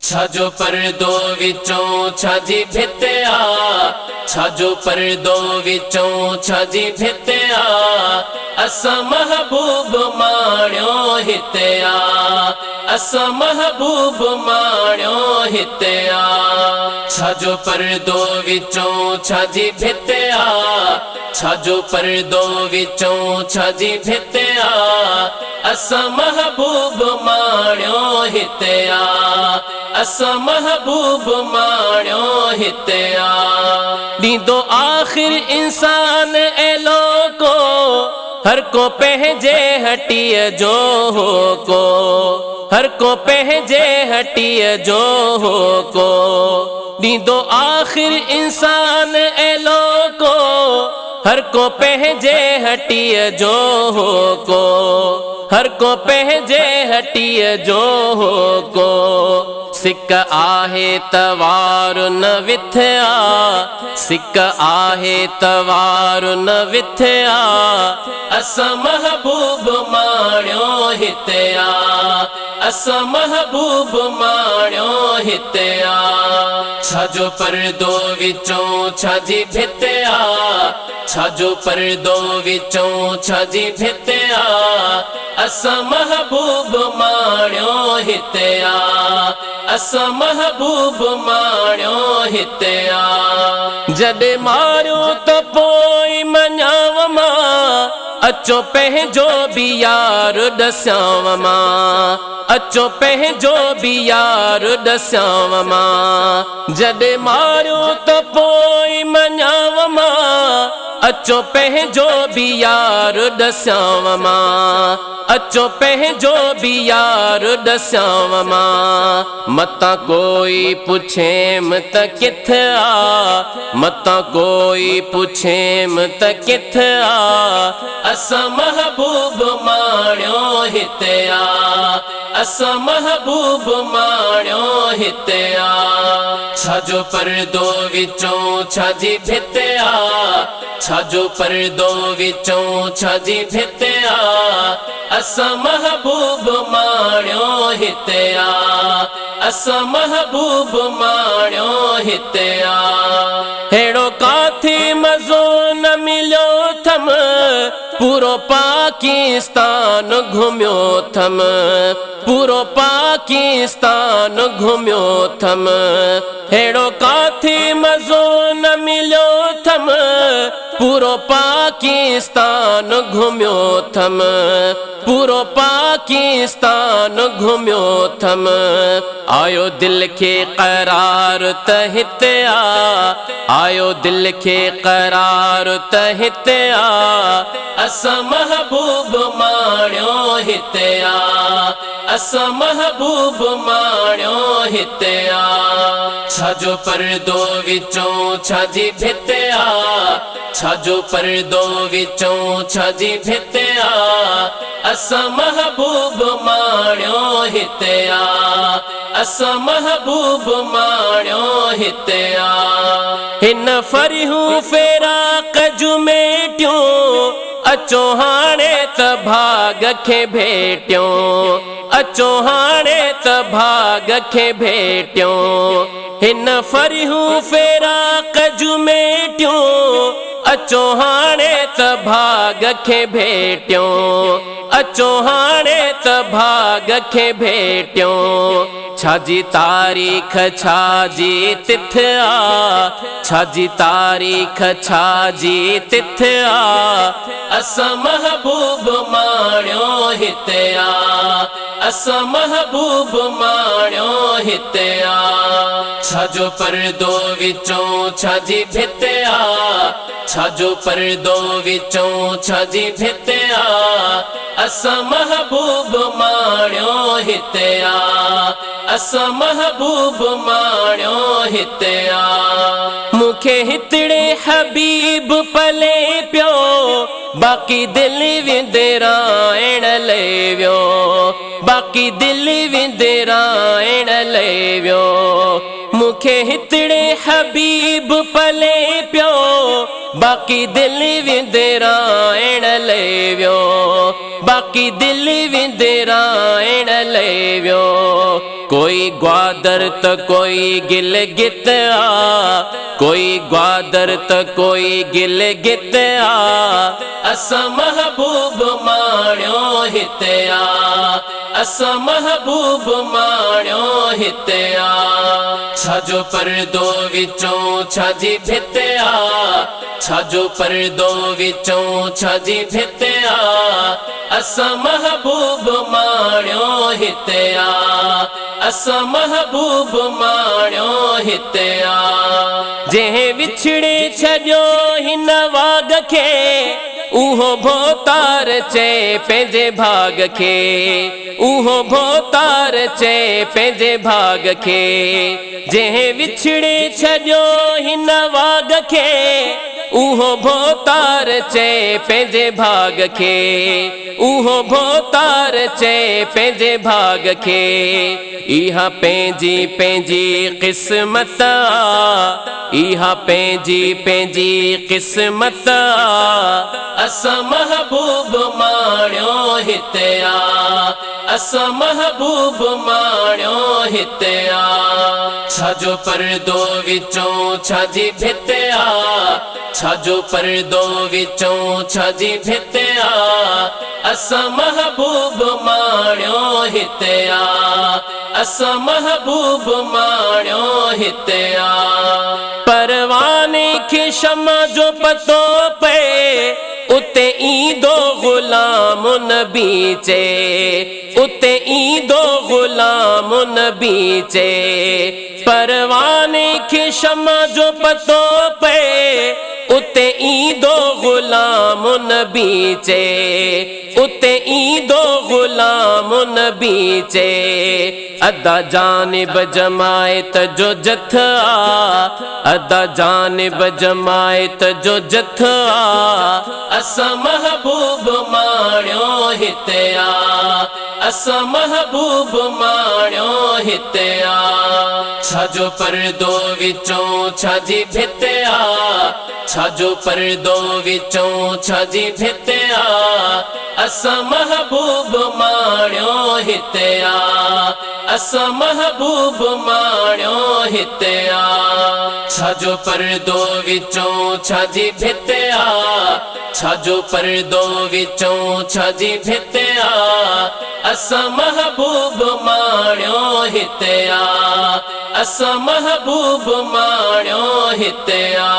छाजो परदो विचों छाजी भित्या, छाजो परदो विचों छाजी भित्या। असां महबूब माण्यो हिते आ, असां महबूब माण्यो हिते आ। छाजो परदो विचों छाजी भित्या, छाजो परदो विचों छाजी भित्या। असां महबूब माण्यो हिते आ, असां महबूब माण्यो हिते आ। ॾींदो आख़िर इंसान एलो को, हर को पंहिंजे हटीअ जो हो को, हर को पंहिंजे हटीअ जो हो को। ॾींदो आख़िर इंसान एलो को, हर को पंहिंजे हटीअ जो हो को, हर को पंहिंजे हटीअ जो हो को। सिक आहे तवार न विथिया, सिक आहे तवार न विथिया। असां महबूब माण्यो हिते आ, असां महबूब माण्यो हिते आ। छाजो परदो विचों छाजी भित्या, छाजो परदो विचों छाजी भित्या। असां महबूब माण्यो हिते आ, असां महबूब माण्यो हिते आ। जॾहिं मारियो त पोइ मञाव मां, अचो पंहिंजो बि यार ॾस्यांव मां, अचो पंहिंजो बि यार ॾस्यांव मां। जॾहिं मारियो त पोइ मञाव मां, अचो पंहिंजो बि यार ॾस्यांव मां, अचो पंहिंजो बि यार ॾस्यांव मां। मतां कोई पुछेम त किथ आ, मतां कोई पुछेम त किथ आ। असां महबूब माण्यो हिते आ, असां महबूब माण्यो हिते आ। छाजो परदो विचों छाजी भित्या, छाजो परदो विचों छाजी भित्या। असां महबूब माण्यो हिते आ, असां महबूब माण्यो हिते आ। अहिड़ो काथे मज़ो न मिलियो अथम, पूरो पाकिस्तान घुमियो अथम, पूरो पाकिस्तान घुमियो अथम। अहिड़ो काथे मज़ो न मिलियो अथम, पूरो पाकिस्तान घुमियो अथम, पूरो पाकिस्तान घुमियो अथम। आयो दिल खे करार त हिते आ, आयो दिल खे करार त हिते आ। असां महबूब माण्यो हिते आ, असां महबूब माण्यो हिते आ। छाजो परदो विचों छाजी भित्या, छाजो परदो विचों छाजी भित्या। असां महबूब माण्यो हिते आ, असां महबूब माण्यो हिते आ। हिन फरियूं फेराक जूं मेटियूं, अचो हाणे त भाग खे भेटियूं, अचो हाणे त भाग खे भेटियूं। हिन फरियूं फेराक जूं मेटियूं, अचो हाणे त भाग खे भेटियूं, अचो हाणे त भाग खे भेटियूं। छाजी तारीख़ छाजी तिथ आ, छाजी तारीख़ छाजी तिथ आ। असां महबूब माण्यो हिते आ, असां महबूब माण्यो हिते आ। छाजो परदो विचों छाजी भित्या, छाजो परदो विचों छाजी भित्या। असां महबूब माण्यो हिते आ, असां महबूब माण्यो हिते आ। मूंखे हितिड़े हबीब पले पियो, बाक़ी दिल विंदराइण लई वियो, बाक़ी दिल विंदराइण लई वियो। मूंखे हितिड़े हबीब पले पियो, बाक़ी दिल विंदराइण लई वियो, बाक़ी दिल विंदराइण लई वियो। कोई ग्वादर त कोई गिलगित आ, कोई ग्वादर त कोई गिलगित आ। असां महबूब माण्यो हिते आ, असां महबूब माण्यो हिते आ। छाजो परदो विचों छाजी भित आ, छाजो परदो विचों छाजी भित आ। असां महबूब माण्यो हिते आ, असां महबूब माण्यो हिते आ। जंहिं विछड़े छॾियो हिन वाग खे, उहो भोतार चए पंहिंजे भाग खे, उहो भोतार चए पंहिंजे भाग खे। जंहिं विछड़े छॾियो हिन वाग खे, उहो भोतार चए पंहिंजे भाग खे, उहो भोतार चए पंहिंजे भाग खे। इहा पंहिंजी पंहिंजी क़िस्मत आ, इहा पंहिंजी पंहिंजी क़िस्मत आ। असां महबूब माण्यो हिते आ, असां महबूब माण्यो हिते आ। छाजो परदो विचों छाजी भित आ, छाजो परदो विचों छाजी भित आ। असां महबूब माण्यो हिते आ, असां महबूब माण्यो हिते आ। परवाने खे शमा जो पतो पए, उते ईंदो ग़ुलाम नबी चे, उते ईंदो ग़ुलाम नबी चे। परवाने खे शमा जो पतो पए, उते ईंदो ग़ुलाम नबी चे, उते ईंदो ग़ुलाम नबी चे। अदा जानिब जमायत जो जथ आ, अदा जानिब जमायत जो जथ आ। असां महबूब माण्यो हिते आ, असां महबूब माण्यो हिते आ। छाजो परदो विचों छाजी भित आ, छाजो परदो विचों छाजी भित आ। असां महबूब माण्यो हिते आ, असां महबूब माण्यो हिते आ। छाजो परदो विचों छाजी भित आ, छाजो परदो विचों छाजी भित आ। असां महबूब माण्यो हिते आ, असां महबूब माण्यो हिते आ।